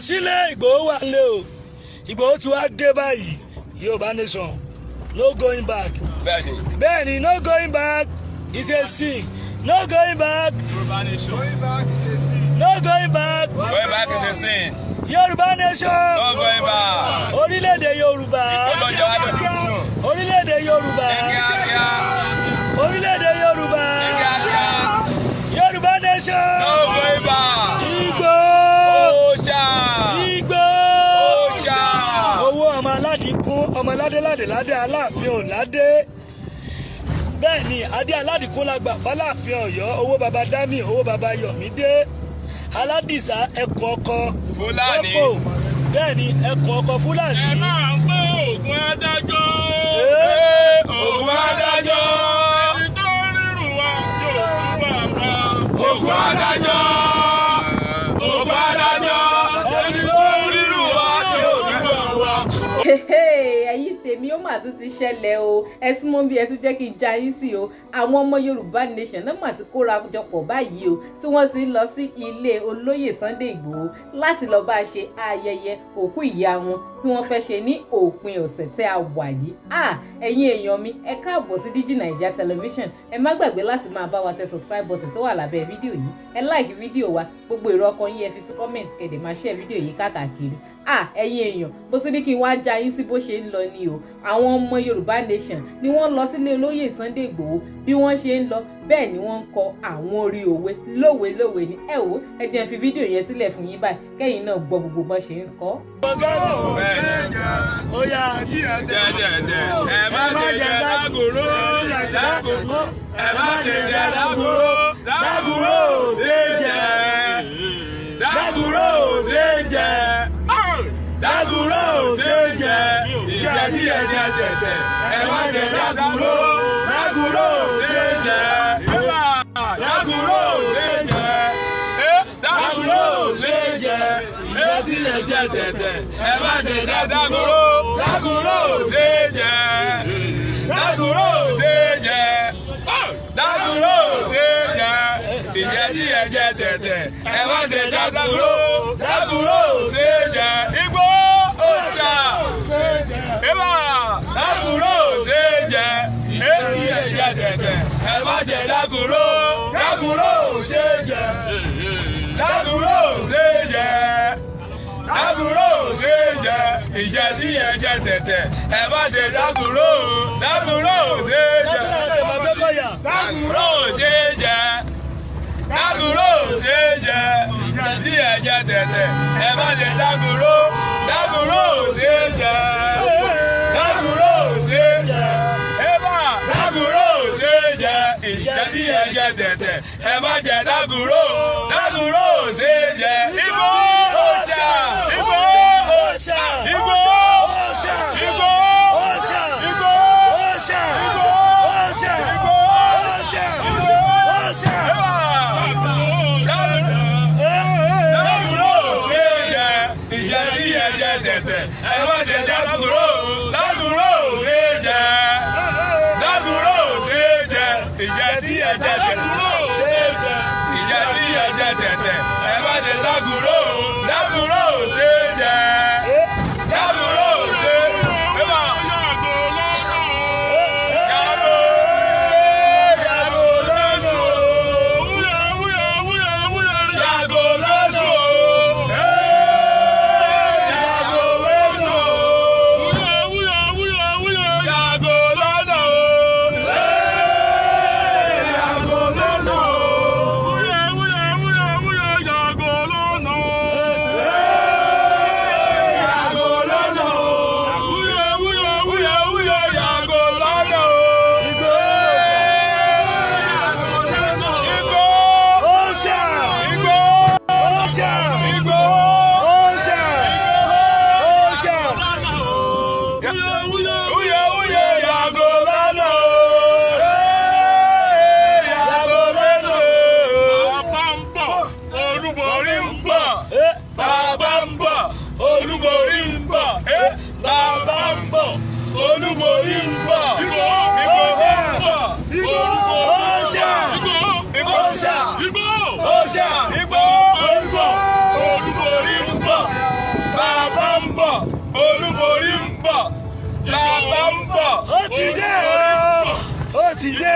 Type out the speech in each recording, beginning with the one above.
Sílé Ìgbòho wà nílé o. Ìgbòho ti wá dé báyìí. Yorùbá nation, no going back. Bẹ́ẹ̀ni. Bẹ́ẹ̀ni, no going back is a sin. No going back. Yorùbá nation. Going back is a sin. No going back. Going back is a sin. Yorùbá nation. No going back. Orílẹ̀-èdè Yorùbá. Ọlọ́jọ́ wa lòdì sùn. Orílẹ̀-èdè Yorùbá. Ní kíákíá. Orílẹ̀-èdè Yorùbá. Ní kíákíá. Yorùbá nation. No going back. Ìgbòho. Òòṣà. Ìgbòho. Òòṣà. Owó ọmọ aládìkún, ọmọ aládé, ládé ládé, Aláàfin ò ládé. Bẹ́ẹ̀ ni, adé aládìkún la gbà fáláàfin Ọ̀yọ́. Owó baba dami, owó baba Yọ̀mídé, Aládìsá, ẹkùn ọkọ Fúlàní. Ẹ̀pọ̀. Bẹ́ẹ̀ ni, ẹkùn ọkọ Fúlàní. Ẹ máa ń pé Ògùn adájọ́. Ee, Ògùn adájọ́. Ẹni tó rírun wa yóò tún wà wá. Ògùn adájọ́. Ògùn adájọ́. Ẹni tó rírù wá tí ò ní gbà wá. Ẹ̀yin tèmi, ó mà tún ti ṣẹlẹ̀ o. Ẹ súnmọ́ bí ẹ tún jẹ́ kí n já yín sí o. Àwọn ọmọ Yorùbá nation náà mà ti kóra jọpọ̀ báyìí o, tí wọ́n ti ń lọ sí ilé olóyè Sunday Ìgbòho láti lọ́ọ́ bá a ṣe ayẹyẹ òkú ìyá wọn tí wọ́n fẹ́ ṣe ní òpin ọ̀sẹ̀ tẹ́ a wà yìí. Ah, ẹ̀yin èèyàn mi, ẹ káàbọ̀ sí Digi Naija Television. Ẹ má gbàgbé láti máa bá wa tẹ subscribe button tó wà lábẹ́ fídíò yìí. Ẹ like fídíò wa. Gbogbo èrò ọkàn yín, ẹ fi sí comment, kẹ́ dẹ̀ máa share fídíò yìí káàkiri. Ah, ẹ̀yin èèyàn, bó tún ní kí n wá já yín sí bó ṣe ń lọ ni o. Àwọn ọmọ Yorùbá nation ni wọ́n lọ sílé olóyè Sunday Ìgbòho. Bí wọ́n ṣe ń lọ, bẹ́ẹ̀ ni wọ́n ń kọ àwọn orí òwe lówe lówe ni. Ẹ wò, ẹ jẹ́ n fi fídíò yẹn sílẹ̀ fún yín báyìí, kẹ́yìn náà gbọ́ gbogbo bọ́n ṣe ń kọ. Bẹ́ẹ̀ni. Ó yá. Jẹ́jẹ̀jẹ̀. Ẹ má ṣe jẹ dágòrò. Dágòrò. Ẹ má ṣe jẹ dágúró. Dágúró ò ṣe jẹ. Dágúró ò ṣe jẹ. Dágúró ò ṣe jẹ. Ìjẹ tí ẹ jẹ tẹ̀tẹ̀, ẹ má jẹ dágúró. Dágúró ò ṣe jẹ. Dágúró ò ṣe jẹ. Dágúró ò ṣe jẹ. Ìjẹ tí ẹ jẹ tẹ̀tẹ̀, ẹ má jẹ dágúró. Dágúró ò ṣe jẹ. Dágòrò ò ṣe jẹ. Dágòrò ò ṣe jẹ. Ìjẹ tí ẹ jẹ tẹ̀tẹ̀, ẹ má jẹ dágòrò. Dágòrò ò ṣe jẹ. Igbó òòṣà. Eba. Dágòrò ò ṣe jẹ. Ìjẹ tí ẹ jẹ tẹ̀tẹ̀, ẹ má jẹ dágòrò. Dágúró ò ṣe jẹ. Dágòrò ò ṣe jẹ. Dágòrò ò ṣe jẹ. Ìjẹ tí ẹ jẹ tẹ̀tẹ̀, ẹ má jẹ dágòrò. Dágòrò ò ṣe jẹ. Látara àtẹ̀bà gbẹ́kọ̀yà. Dágùrò ò ṣe jẹ. Dágùrò ò ṣe jẹ. Ìjẹ tí ẹ jẹ tẹ̀tẹ̀, ẹ má jẹ dágùrò. Dágùrò ò ṣe jẹ. Dágùrò ò ṣe jẹ. Eba. Dágùrò ò ṣe jẹ. Ìjẹ tí ẹ jẹ tẹ̀tẹ̀, ẹ má jẹ dágùrò. Dágùrò ò ṣe jẹ. Ibo òòṣà. Ibo. Òòṣà. Ibo. Òòṣà. Ibo. Òòṣà. Ibo. Òòṣà. Òòṣà. Òòṣà. Òòṣà. Dágùrò ṣe jẹ. Ìjẹ tí ẹ jẹ tẹ̀tẹ̀, ẹ má jẹ dágùrò. Dágùrò ṣe jẹ. Dágùrò ṣe jẹ. Ìjẹ tí ẹ jẹ tẹ̀tẹ̀, Ṣe jẹ. ìjẹ tí ẹ jẹ tẹ̀tẹ̀, ẹ má jẹ dágùrò. Dágùrò ṣe jẹ. Dágùrò ṣe. Yàgò lọ́nà. Yàgò, yàgò lọ́nà o. Wúyà wúyà wúyà wúyà. Yàgò lọ́nà o. Yàgò lọ́nà o. bọ̀. Ó ti dé o, ó ti dé,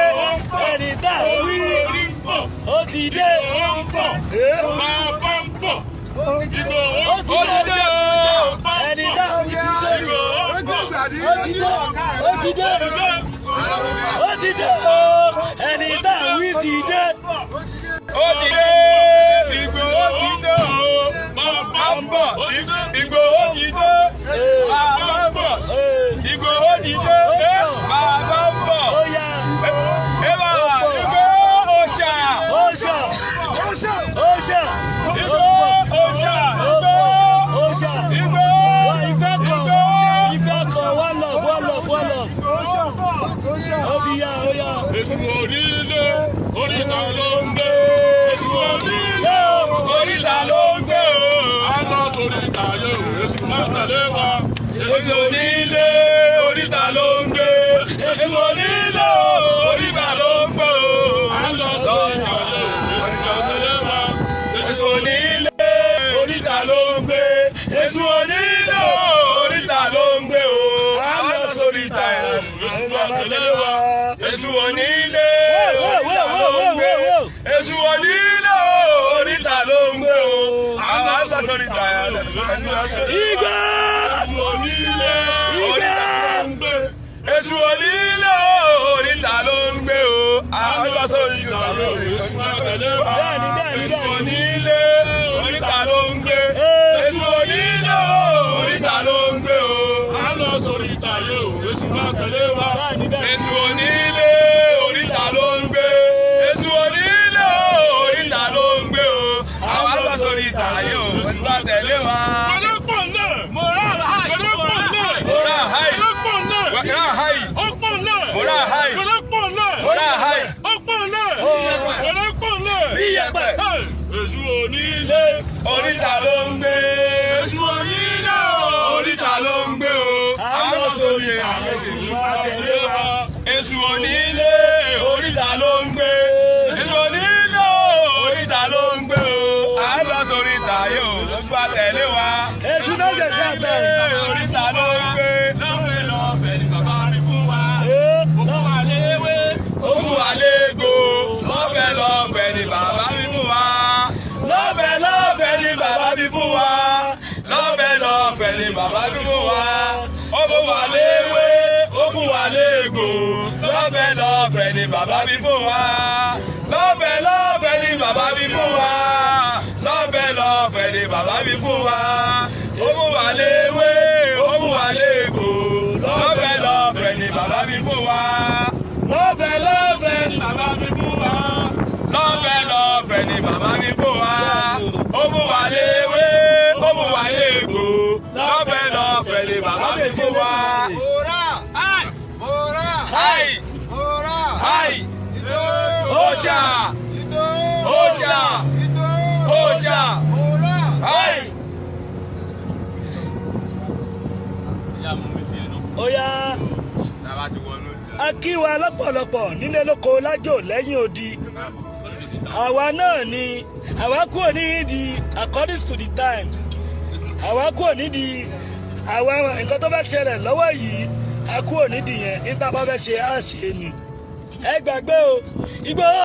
ẹni tá a wí, Orí ń bọ̀. ó ti dé. Ìgbòho ń bọ̀. Eh, Bàbá ń bọ̀. Ìgbòho ó ń ti Ó ti dé, dé o. ẹni tá a wí ti dé. Ìgbòho ń bọ̀. Ó ti dé, ó ti dé, ó ti dé o, ẹni tá a wí ti dé. Ó ti dé. Ìgbòho ti dé o. Bàbá ń bọ̀. Ìgbòho ti dé. Eh, Bàbá ń bọ̀. eh, Ìgbòho ti dé. Bàbá ń bọ̀. ó yá, Eba Ìgbòho òòṣà. ó ṣà, ó ṣà, ó Ìgbòho pọ̀, òòṣà. ó pọ̀, Ìgbòho. ó ṣà. Ìgbòho. Wá ìfẹ́ kan, ìfẹ́ kan, one love, one love, one love. Ó ti yá, ó yá. Èṣù onílé, oríta ló ń gbé. Èṣù onílé, Oríta ló ń gbé o. a lọ sórí ìta yóò, èṣù má tẹ̀lé wa. Èṣù onílé, oríta ló ń gbé. Èṣù onílé, oríta ló ń gbé o. A lọ sórí ìta yóò, èṣù má tẹ̀lé wa. Èṣù onílé, oríta ló ń gbé. Èṣù onílé, oríta ló ń gbé o. A lọ sórí ìta ẹ̀, Èṣù má tẹ̀lé wa. Èṣù onílé, Whoa, whoa, oríta ló whoa, ń gbé. whoa, whoa. Èṣù onílé, oríta ló ń gbé o. Àwọn aṣọ sórí ìta ẹ̀. Ìgbà! Èṣù onílé, Ìgbà! ń gbé. Èṣù onílé, oríta ló ń gbé o. Àwọn aṣọ sórí ìta Yóò, èṣù má tẹ̀lé wa. Bẹ́ẹ̀ni, bẹ́ẹ̀ni, Èṣù bẹ́ẹ̀ni. onílé, oríta ló ń gbé. Èṣù onílé, oríta ló ń gbé o. A lọ sórí ìta yóò, èṣù má tẹ̀lé wa. Bẹ́ẹ̀ni, bẹ́ẹ̀ni. Èṣù onílé, oríta ló ń gbé. Èṣù onílé, oríta ló ń gbé o. Àwa lọ sórí ìta yìí o, oṣù wa tẹ̀lé wa. Wẹ̀rẹ̀ pọ̀ náà. Wẹ̀rẹ̀ pọ̀ náà. Mo rà háì. Wẹ̀rẹ̀ pọ̀ náà. Mo rà háì. Ó pọ̀ náà. Mo rà háì. Wẹ̀rẹ̀ pọ̀ náà. Mo rà háì. Ó pọ̀ náà. Wẹ̀rẹ̀ pọ̀ náà. Bí yẹpẹ̀. Hey! Èṣù onílé. Oríta ló ń gbé. Èṣù onílé. Oríta ló ń gbé o. A lọ sórí ìta, èṣù máa tẹ̀lé wa. Èṣù onílé, oríta ló ń gbé. Èṣù onílé, oríta ló ń gbé o. À ń lọ sórí ìta yìí o, oṣù wa tẹ̀lé wa. Èṣù náà ṣẹ̀ṣẹ̀ àtẹ̀. Oríta ló ń gbé. Lọ́fẹ̀ẹ́ lọ́fẹ̀ẹ́ ni bàbá mi fún wa. Ee, Ó fún wa léwé. Ó fún wa légbò. Lọ́fẹ̀ẹ́ lọ́fẹ̀ẹ́ ni bàbá mi fún wa. Lọ́fẹ̀ẹ́ lọ́fẹ̀ẹ́ ni bàbá mi fún wa. Lọ́fẹ̀ẹ́ lọ́fẹ̀ẹ́ ni bàbá mi fún wa. Ó fún wa léwé. Ó fún wa légbò. Lọ́fẹ̀ẹ́ lọ́fẹ̀ẹ́ ni bàbá mi fún wa. Lọ́fẹ̀ẹ́ lọ́fẹ̀ẹ́ ni bàbá mi fún wa. Lọ́fẹ̀ẹ́ lọ́fẹ̀ẹ́ ni bàbá mi fún wa. Ó fún wa léwé. Ó fún wa légbò. Lọ́fẹ̀ẹ́ lọ́fẹ̀ẹ́ ni bàbá mi fún wa. Lọ́fẹ̀ẹ́ lọ́fẹ̀ẹ́. Bàbá mi fún wa. Lọ́fẹ̀ẹ́ lọ́fẹ̀ẹ́ ni bàbá mi fún wa. Ó fún wa léwé, ó fún wa légbò. Lọ́fẹ̀ẹ́ lọ́fẹ̀ẹ́ ni bàbá mi fún wa. Háì! Háì! Òòṣà! Òòṣà! Òòṣà! Háì! Ó yá, a kí wa lọ́pọ̀lọpọ̀ nílé lóko, lájò, lẹ́yìn odi. Àwa náà ni àwa kúrò nídìí according to the time. Àwa kúrò nídìí àwa nǹkan tó fẹ́ ṣẹlẹ̀ lọ́wọ́ yìí. A kúrò nídìí yẹn. Níta bá fẹ́ ṣe, á ṣe ni. Ẹ gbàgbé o, Ìgbòho.